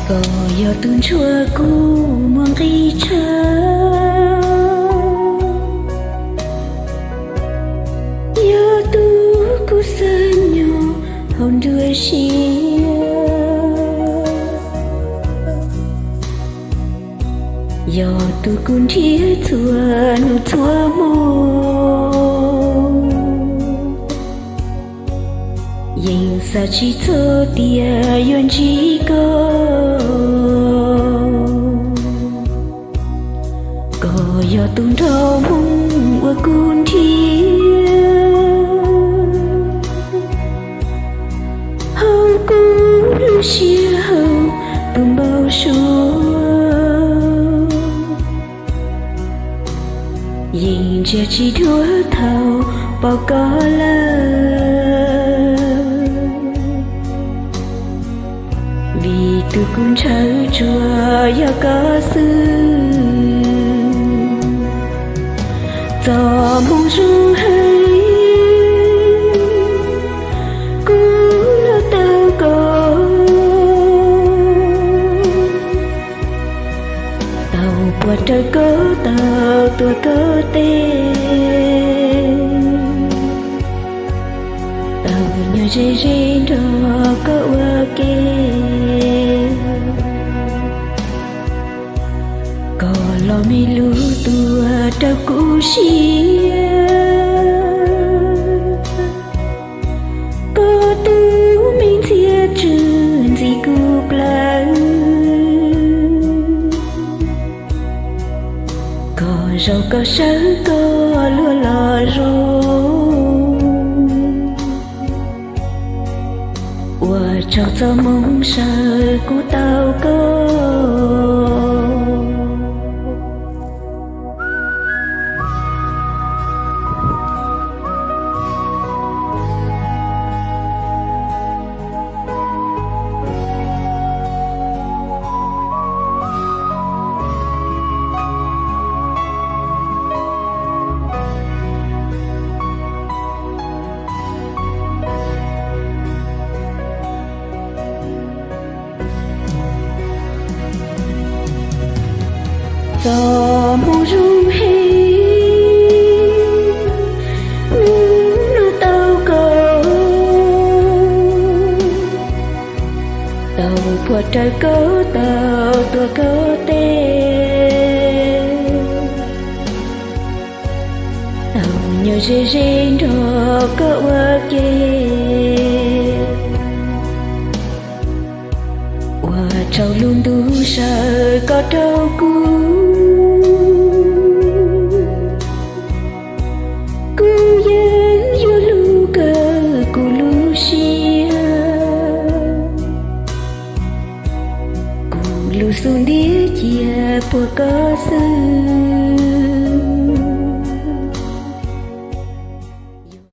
Koj yog tus ntsuag kuv muaj nqis tshav, yog tus kuv xav nyob hauv nruab siab, yog tus kuv nrhiav txhua hnub txhua hmo. Yeej xav tsis txog tias yuav ntsib koj. Koj yog tus nraug Hmoob uas kuv nrhiav, hauv kuv lub siab hauv tus npau suav. Yeej ntsia tsis dhuav thaum pom koj lawm, vim tus kuv ntshaw tsuas yog koj xwb. Txoj hmoo zoo heev, kuv los tau koj, tau puag raws koj, tau tuav koj tes, tau nyob ze ze nrog koj ua ke. Koj los me lug tuaj rau kuv siab, koj tus me ntxhiab tsw ntxim kuv plawv. Koj zaum koj sawv koj luag los zoo, ua tsaug txoj hmoo sawv kuv tau koj. Txoj hmoo zoo heev, hnub no tau koj, tau puag raws koj, tau tuav koj tes, tau nyob ze ze nrog koj ua ke. Ua tsaug lub ntuj sawv koj rau kuv, kuv yeej yuav hlub kawg kuv lub siab. Kuv lub xub ntiag cia puag koj xwb.